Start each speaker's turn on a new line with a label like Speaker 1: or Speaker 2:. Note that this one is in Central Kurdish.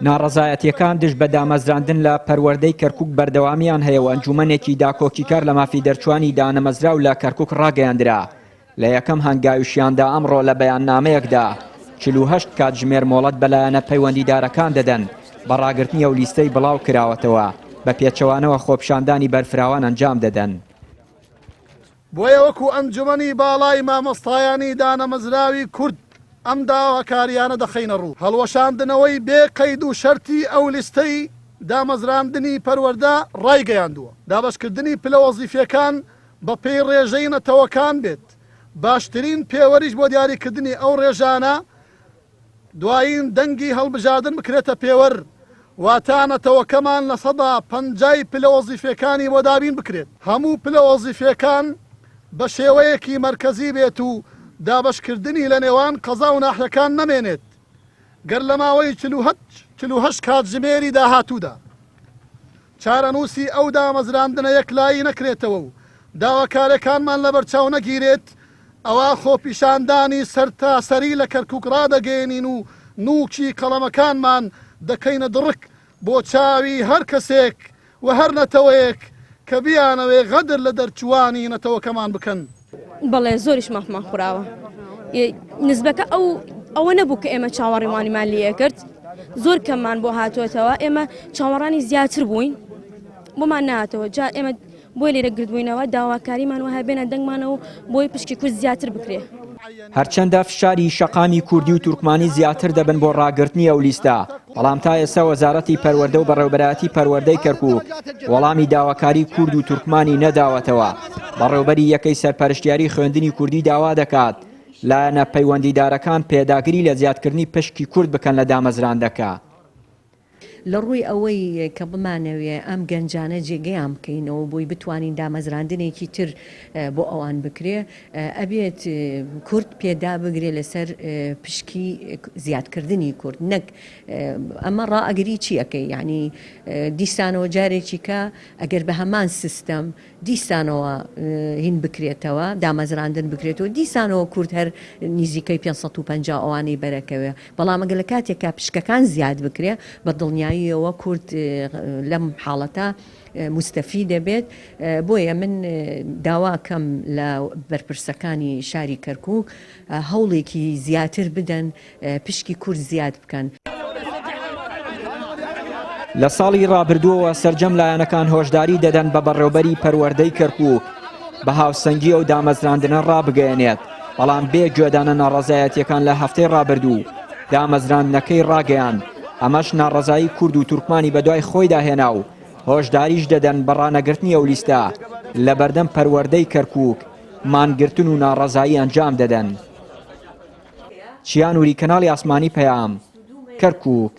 Speaker 1: ناڕەزایەتییەکان دژ بە دامەزراندن لە پەروەردەی کەرکوک بەردەوامییان هەیە و ئەنجوومەنێکی داکۆکیکار لە مافی دەرچووانی دانەمەزراو لە کەرکوک ڕاگەیاندرا. لە یەکەم هەنگاویشیاندا ئەمڕۆ لە بەیاننامەیەکدا 48 کاتژمێر مۆڵەت بە لایەنە پەیوەندیدارەکان دەدەن بە ڕاگرتنی ئەو لیستەی بڵاو کراوەتەوە، بە پێچەوانەوە خۆپیشاندانی بەرفراوان ئەنجام دەدەن.
Speaker 2: بۆیە وەکو ئەنجومەنی باڵای مامۆستایانی دانەمەزراوی کورد ئەم داواکارییانە دەخەینە ڕوو، هەڵوەشاندنەوەی بێ قەید و شەرتی ئەو لیستەی دامەزراندنی پەروەردە ڕایگەیاندووە، دابەشکردنی پلە وەزیفیەکان بەپێی ڕێژەی نەتەوەکان بێت، باشترین پێوەریش بۆ دیاریکردنی ئەو ڕێژانە دوایین دەنگی هەڵبژاردن بکرێتە پێوەر، واتا نەتەوەکەمان لە سەدا پەنجای پلە وەزیفیەکانی بۆ دابین بکرێت. هەموو پلە وەزیفیەکان بە شێوەیەکی مەرکەزی بێت و دابەشکردنی لە نێوان قەزا و ناحیەکان نەمێنێت. گەر لە ماوەی 48 کاتژمێری داهاتوودا چارەنووسی ئەو دامەزراندنە یەکلایی نەکرێتەوە و داواکاریەکانمان لەبەرچاو نەگیرێت، ئەوا خۆپیشاندانی سەرتاسەری لە کەرکوک ڕادەگەیەنین و نووکی قەڵەمەکانمان دەکەینە دڕک بۆ چاوی هەر کەسێک و هەر نەتەوەیەک کە بیانەوێ غەدر لە دەرچووانی نەتەوەکەمان بکەن.
Speaker 3: بەڵێ زۆریش مافمان خوراوە نزبەکە ئەو ئەوە نەبوو کە ئێمە چاوەڕیوانیمان لێ کرد زۆر کەممان بۆ هاتووەتەوە ئێمە چاوەڕانی زیاتر بووین بۆمان ناتەوە جا ئێمە بۆی لێرە گردبووینەوە داواکاریمان وەها بێنە دەنگمانەوە و بۆی پشکی کورد زیاتر بکرێ.
Speaker 1: هەرچەندە فشاری شەقامی کوردی و تورکمانی زیاتر دەبن بۆ ڕاگرتنی ئەو لیستە، بەڵام تا ئێستا وەزارەتی پەروەردە و بەڕێوەبەرایەتی پەروەردەی کەرکوک وەڵامی داواکاری کورد و تورکمانی نەداوەتەوە. بەڕێوەبەری یەکەی سەرپەرشتیاری خوێندنی کوردی داوا دەکات لایەنە پەیوەندیدارەکان پێداگری لە زیادکردنی پشکی کورد بکەن لە دامەزراندەکە.
Speaker 4: لە ڕووی ئەوەی کە بمانەوێ ئەم گەنجانە جێگەیان بکەینەوە بۆی بتوانین دامەزراندنێکی تر بۆ ئەوان بکرێ ئەبێت کورد پێدا بگرێ لەسەر پشکی زیادکردنی کورد نەک ئەمە ڕائەگری چی ئەکەی یعنی دیسانەوە جارێکی کە ئەگەر بە هەمان سیستەم دیسانەوە هین بکرێتەوە، دامەزراندن بکرێتەوە، دیسانەوە کورد هەر نیزیکەی 550 ئەوانەی بەرەکەوێ، بەڵام ئەگەر لە کاتێکا پشکەکان زیاد بکرێ بە دڵنیاییەوە کورد لەم حاڵەتە موستەفید دەبێت، بۆیە من داواکەم لە بەرپرسەکانی شاری کەرکوک هەوڵێکی زیاتر بدەن پشکی کورد زیاد بکەن.
Speaker 1: لە ساڵی ڕابردووەوە سەرجەم لایەنەکان هۆشداری دەدەن بە بەڕێوبەری پەروەردەی کەرکوک بە هاوسەنگی ئەو دامەزراندنە ڕابگەیەنێت، بەڵام بێ گوێدانە ناڕەزایەتیەکان لە هەفتەی ڕابردوو دامەزراندنەکەی ڕاگەیاند، ئەمەش ناڕەزایی کورد و تورکمانی بەدوای خۆیدا هێنا و هۆشداریش دەدەن بە ڕانەگرتنی ئەو لیستە لەبەردەم پەروەردەی کەرکوک مانگرتن و ناڕەزایی ئەنجام دەدەن. چیا نوری کەناڵی ئاسمانی پەیام، کەرکوک.